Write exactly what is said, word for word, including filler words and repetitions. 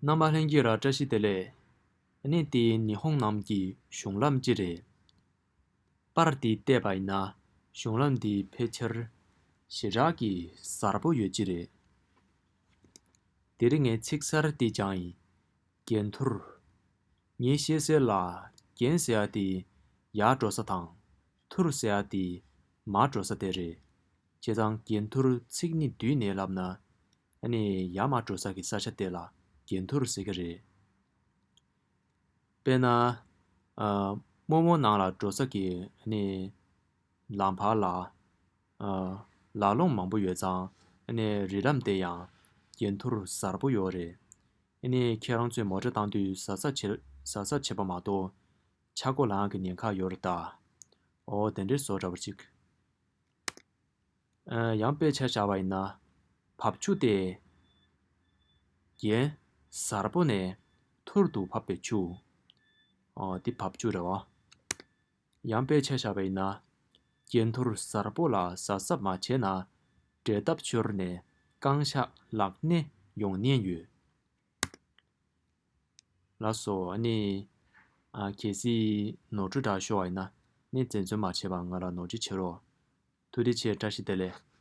རྣམ་པ་ལྷན་རྒྱས་ལ་བཀྲ་ཤིས་བདེ་ལེགས། ཨ་ནི་དེ་ཉི་ཧོང་ནང་གི་གཞུང་ལམ་ཅིག་རེད། པར་དེ་བལྟས་པ་ཡིན་ན་གཞུང་ལམ་དེ་ཕལ་ཆེར་ཞེ་དྲག་གི་གཟར་པོ་ཡོད་ཅིག་རེད། དེ་རིང་ངས་ཚིག་གསར་དེ་སྦྱངས་ཡིན། གྱེན་ཐུར། ངས་བཤད་གསལ་ལ་གྱེན་ཟེར་ཡ་དེ་ཡར་འགྲོ་ས་དང་། ཐུར་ཟེར་ཡ་དེ་མར་འགྲོ་ས་དེ་རེད། བྱས་ཙང་གྱེན་ཐུར་ཚིག་སྣེ་བསྡུས་ནས་ལབ་ན། ཨ་ནི་ཡར་མར་འགྲོ་ས་གི་ས་ཆ་དེ་ལ་གྱེན་ཐུར་ཟེར་གི་རེད། དཔེར་ན། ཨ། རྨོ་མོ་ནང་ལ་འགྲོ་ས་གི་ཨ་ནི་ལམ་བར་ལ། ཨ། ལ་ལུང་མང་པོ་ཡོད་ཙང་ཨ་ནི་རི་ལམ་དེ་ཡང་གྱེན་ཐུར་གཟར་པོ་ཡོད་རེད། ཨ་ནི་ཁྱེད་རང་ཚོས་མོ་ཊ་བཏང་དུས་གཟབ་གཟབ་བྱེད། གཟབ་གཟབ་བྱེད་པ་མ་གཏོགས་ཆག་སྒོ་ལངས་ཀྱི་ཉེན་ཁ་ཡོད་རེད་ད། འོ་དེ་འདྲའི་བཟོ་འདྲ་པོ་ཅིག་ཨ། ཡང་དཔེ་ཆ་བཞག་པ་ཡིན་ན། བབས་ཆུ་དེ་གྱེན་གཟར་པོ་ནས་ཐུར་དུ་བབས་པའི་ཆུ། ཨ། འདི་བབས་ཆུ་རེད་བ། ཡང་དཔེ་ཆ་བཞག་པ་ཡིན་ན། གྱེན་ཐུར་གཟར་པོ་ལ་གཟབ་གཟབ་མ་བྱས་ན་འབྲས་ཐབ་ཤོར་ནས་རྐང་ཤག་ལག་ནས་ཡོང་ཉེན་ཡོད། ལགས་སོ། ཨ་ནི། ཨ། གལ་སྲིད་ནོར་འཁྲུལ་འདྲ་ཤོར་བ་ཡིན་ན་ནི་འཛེམ་ཟོན་མ་བྱེད་པར་ང་ལ་ནོར་འཁྲུལ་བྱེད་རོགས། ཐུགས་རྗེ་ཆེ། བཀྲ་ཤིས་བདེ་ལེགས།